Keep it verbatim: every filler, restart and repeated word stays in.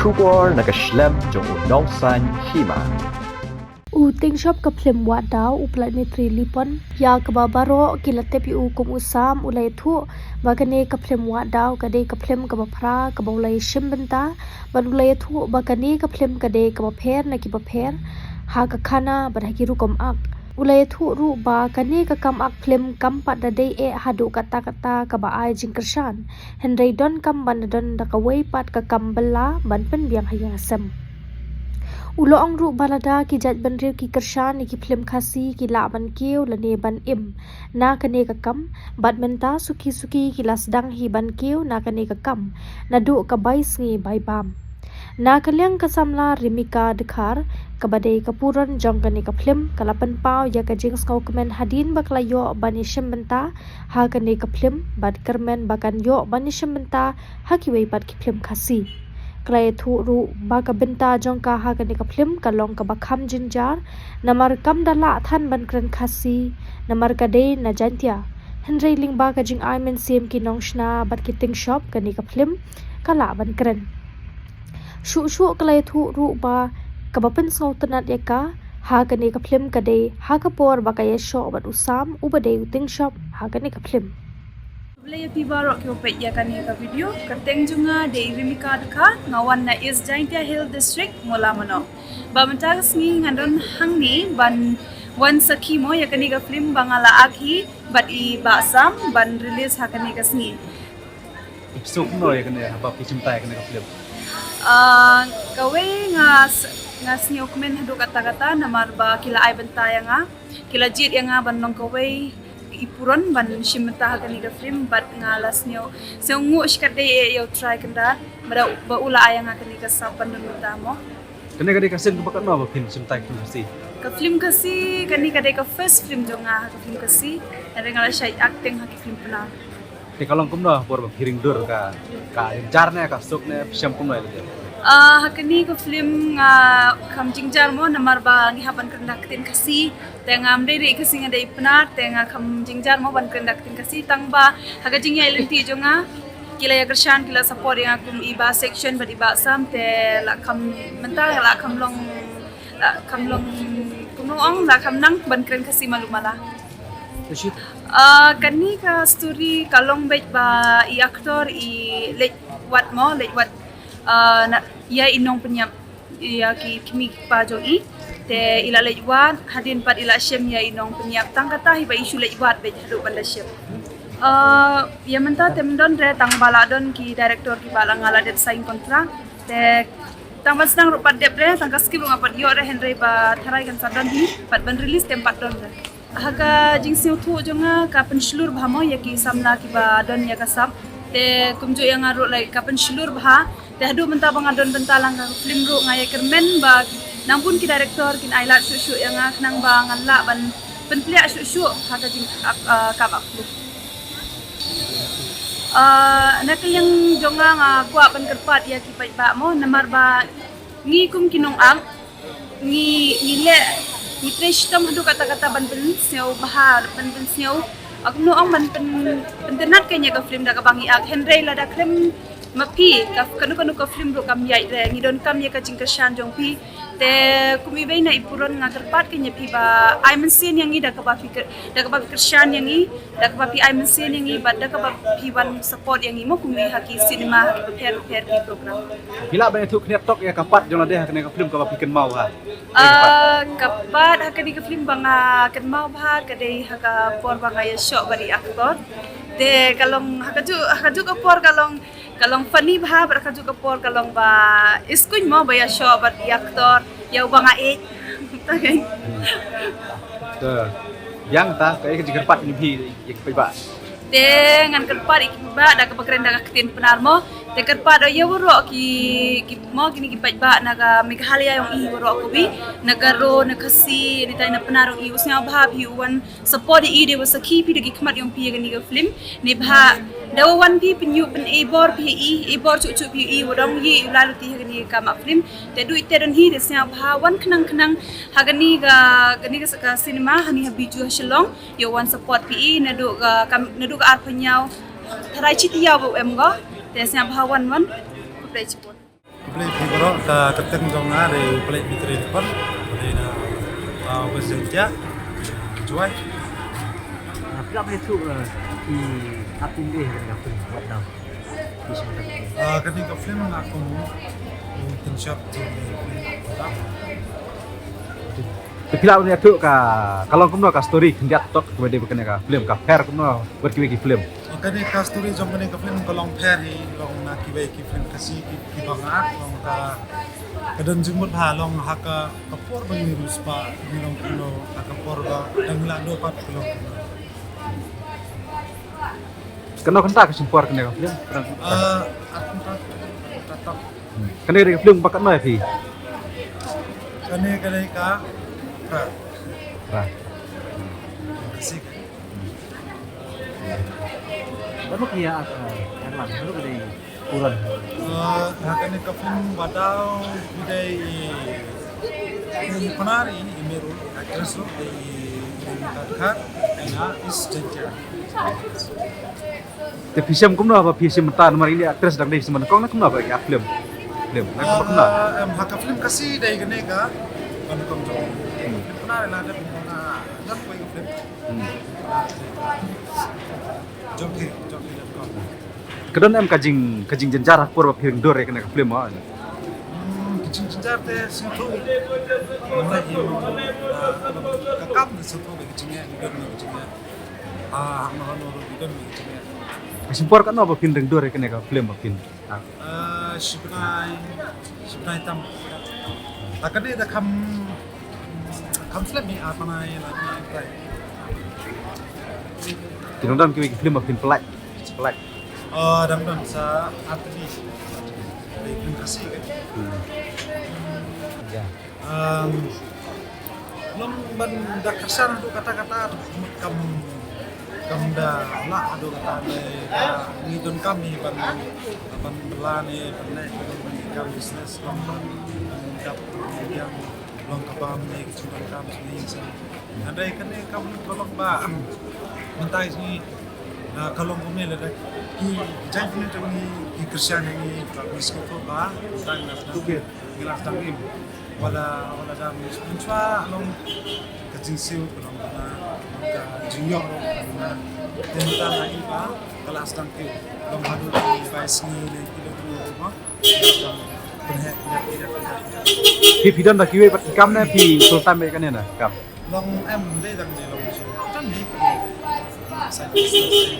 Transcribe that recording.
Khubor na ka shlem jong u Nongsaiñ Hima. U tyngshop ka phlim Wahdaw u Plat Mitri Lipon, ïa kaba baroh ki la tip ïa u kum u Sam, u la ïathuh ba kane ka phlim Wahdaw ka dei ka phlim kaba phra kaba u la ïashim bynta, bad u la ïathuh ba kane ka phlim ka dei kaba pher na kiba pher ha ka khana bad ha ki rukom ak. U la ïathuh ruh ba kane ka kam ak phlim kam pat da dei eh haduh katta katta kaba ai jingkyrshan, hynrei donkam ban da don da kawei pat ka kam bylla ban pynbiang ha ïing ha sem. U la ong ruh ba lada ki jaitbynriew ki kyrshan ïa ki phlim Khasi ki lah ban kiew lane ban im na kane ka kam, bad mynta suki suki ki la sdang hi ban kiew na kane ka kam naduh ka bai sngi bai bam. Na ka liang ka samla Rimika Dkhar, kaba dei ka puron jong kane ka phlim, ka la pynpaw ïa ka jingsngewkmen hadien ba ka la ïoh ban ïashim bynta ha kane ka phlim, bad kyrmen ba kan ïoh ban ïashim bynta ha kiwei pat ki phlim Khasi. Ka la ïathuh ruh ba ka bynta jong ka ha kane ka phlim ka long kaba kham jynjar, namar kam da lah than ban kren Khasi, namar ka dei na Jaintia. Hynrei lyngba ka jingai mynsiem ki nongshna bad ki tyngshop, kane ka phlim ka lah ban kren. Shuh shuh ka la ïathuh ruh ba kaba pynsngewtynnat ïa ka ha kane ka phlim ka dei ha ka por ba ka ïashoh bad u Sam uba dei u tyngshop ha kane ka phlim. Khublei ïa phi baroh kiba peit ïa kane ka video. Ka kyrteng jong nga dei Rimika Dkhar, nga wan na East Jaintia Hills District, Mawlamanoh. Bad mynta ka sngi nga don hangne ban wan sakhi mo ïa kane ka phlim ba nga la act hi bad i Bah Sam ban release ha kane ka sngi. Phi sngewkmen ïa kane haba phi shim bynta ïa kane ka phlim? Ah, kawei nga s-, nga sngewkmen haduh katta katta namar ba ki la ai bynta ïa nga, ki la jied ïa nga ban long kawei i puron ban shim bynta ha kane ka phlim, bad nga la sngew, sngewnguh shikatdei ïa u Trai Kynrad ba u la ai ïa nga kane ka sap ban don bynta mo. Kane ka dei ka sien kaba katno ba phin shim bynta ïa ka phlim Khasi? Ka phlim Khasi, kane ka dei ka first phlim jong nga ha ka phlim Khasi. Hynrei nga la shait acting ha ki phlim Pnar. Te ka long kumno por ba phi ring dur, ka, ka jynjar ne ka suk ne, phi shem kumno ïa lade? Ah, ha kane ka phlim nga kham jynjar mo namar ba ngi hap ban kren da ka ktien Khasi. Te ngam dei ri Khasi, nga dei Pnar, te nga kham jynjar mo ban kren da ka ktien Khasi, tang ba ha ka jingïaid lynti jong nga ki la ïa kyrshan, ki la support ïa nga kum i Bah Section bad i Bah Sam, te la kham, mynta la kham long, la kham long, kumno ong, la kham nang ban kren Khasi malu mala. Ah, kane ka story ka long beit ba i actor i leit wad mo, leit wad, ah, na, ïa i nongpynïap, ïa ki kmie ki kpa jong i. Te i la leit wad, hadien pat i la shem ïa i nongpynïap, tang kata hi ba i shu leit wad beit haduh ban da shem. Ah, ïa mynta te ym don re, tang ba la don ki director kiba la, nga la dep sign contract. Te tang ban sdang ruh pat dep re, tang ka script ruh nga pat ïoh re, hynrei ba tharai kan sa don hi pat ban release te ym pat don re. Ha ka jingsngewthuh jong nga ka pynshlur bha mo ïa ki samla kiba don ïa ka sap. Te kumjuh ïa nga ruh, like, ka pynshlur bha. Te haduh mynta ba nga don bynta lang ka phlim ruh nga ïa kyrmen ba nang bun ki director kin ai lad shuh shuh ïa nga khnang ba ngan lah ban pynpliah shuh shuh ha ka jing, ah, ah, kam phlim. Ah, na ka liang jong nga nga kwah ban kyrpad ïa ki paidbah mo namar ba ngi kum ki nong-act ngi, ngi leh, ngi trei shitom haduh katta katta ban pynsngew bha, ban pynsngew, ah, kumno ong, ban pyn, pyntynnat kein ïa ka phlim da kaba ngi act. Hynrei lada khlem ma phi, ka, kano kano ka phlim ruh kam ïaid re. Ngi donkam ïa ka jingkyrshan jong phi. Te kum iwei na i puron nga kyrpad kein ïa phi ba ai mynsiem ïa ngi da kaba phi kyr-, da kaba phi kyrshan ïa ngi, da kaba phi ai mynsiem ïa ngi, bad da kaba phi wan support ïa ngi mo kum i ha ki cinema, ha ki bapher bapher ki program. Phi lah ban ïathuh khyndiat tok ïa ka part jong lade ha kane ka phlim kaba phi kynmaw ha? Ah, ka part ha kane ka phlim ba nga kynmaw bha ka dei ha ka por ba nga ïashoh bad i actor. Te ka long ha kajuh, ha kajuh ka por ka long, ka long funny bha, bad ha kajuh ka por ka long ba iskuin mo ba ïashoh bad i actor ïa uba nga ïeit. Te ïa kata, kaei ka jingkyrpad jong phi ïa ki paidbah? Te ngan kyrpad ïa ki paidbah da kaba kren da ka ktien Pnar mo. Te kyrpad ïa waroh ki, ki mo, kine ki paidbah na ka Meghalaya jong i waroh kawi, na Garo, na Khasi, na Taiwan, na Pnar jong i, u sngewbha phi u wan support ïa i, dei wa sakhi phi da ki khmat jong phi ïa kane ka phlim. Neibhah da wa wan phi pynïoh pyn-i bor phi ïa i, i bor shuh shuh phi ïa i, wa dang ïa i u la luti ha kane ka kam phlim. Te duh ite don hi, te sngewbha wan khnang khnang ha kane ka, kane ka, ka cinema, ha ne ha Bijou ha Shillong. Ïa wan support phi i, naduh ka, kam, naduh ka arphew hynñiew. Tharai shi taïew ba em ko. Te sngewbha wan wan. Khublei shibun. Phi baroh, ka kyrteng jong nga dei Pynlait Mitri Lyngkot, dei na, ah, West Jaintia, Jowai. Ah, phi lah ban ïathuh, eh, ki acting eh, kane ka film Watdaw. Ki sngewthuh. Ah, kane ka film nga kum u tynshop jong ka film Watdaw. Te phi lah ban ïathuh ka, ka long kumno ka story khyndiat tok kaba dei ba kane ka film, ka pher kumno bad kiwei ki film? Kane ka story jong kane ka film ka long pher hi, long na kiwei ki film Khasi ki, kiba nga act, long ka, ka don jingmut ha, long ha ka, ka por ba ngi riewspah, ngi long kumno, ha ka por ba dang la duh pat ka long kumno. Kano kynta ka shim por kane ka film? Ah, ah, kynta, kynta tok. Hmm. Kane ka film ba katno ïa phi? Kane, kane ka, ka. Ka. Khasi. Ba mut ïa, ah, Erlang, ba mut dei Puran. Ah, ha kane ka film Watdaw, dei i Pnar i, i Meru, actress ruh dei i Revika Dkhar, ïa is Jaintia. Te phi shem kumno ba phi shem mynta namar ine actress dang dei shem nyngkong, na kumno ba ïa film? Film, na kumno? Ah, em, ha ka film Khasi dei kane ka ban kong jong. Hmm. Pnar la dei na, na koi ka film. Hmm. Jong ki, jong ki dot com. Ka don em ka jing, ka jingjynjar ha por ba phi ring dur ïa kane ka film, ah? Hmm, ka jingjynjar te sngewthuh. Ka kam te sngewthuh ka jingeh, ka don ka jingeh. Ah, ha ma hano ruh ka don ka jingeh. Ka shim por katno ba phin ring dur ïa kane ka film ba phin? Ah, shi bnai, shi bnai tam. Ah, kane da kham, kham slem hi, ar bnai, lai bnai, bnai. Ki nongdon kiwei ki film ba phin pynlait, pynlait. Ah, dang don sa artylli. Dei film Khasi kan. Hmm. Ya. Um, long ban da kyrshan haduh katta katta, mut kam, kam da lah haduh katta ne, da ngi donkam hi ban, ban bylla ne, ban leh, ban kam business, long ban, ban dap, ban ïeng, long ka bam ne, ka jingdonkam jong ngi sa. Hynrei kane kam ka long ba, mynta ngi, ah, ka long kumne lada ki jaiñ kumne jong ngi, ki kyrshan ngi, ba ngi sngewthuh ba, mynta ngi la sdang, ngi la sdang im. Wala, wala da mynshuwa long ka jingsiew ka long bna, ka jingïoh ruh ka long bna. Te mynta nga i ba ka la sdang kiew. Long haduh ki bai sngi ne ki long kumno kumno. Pynheh, pynheh, pynheh, pynheh. Phi, phi don da kiwei pat ki kam ne phi full time bad kane na kam? Long em dei dang dei long shu. Kan dei. Side business.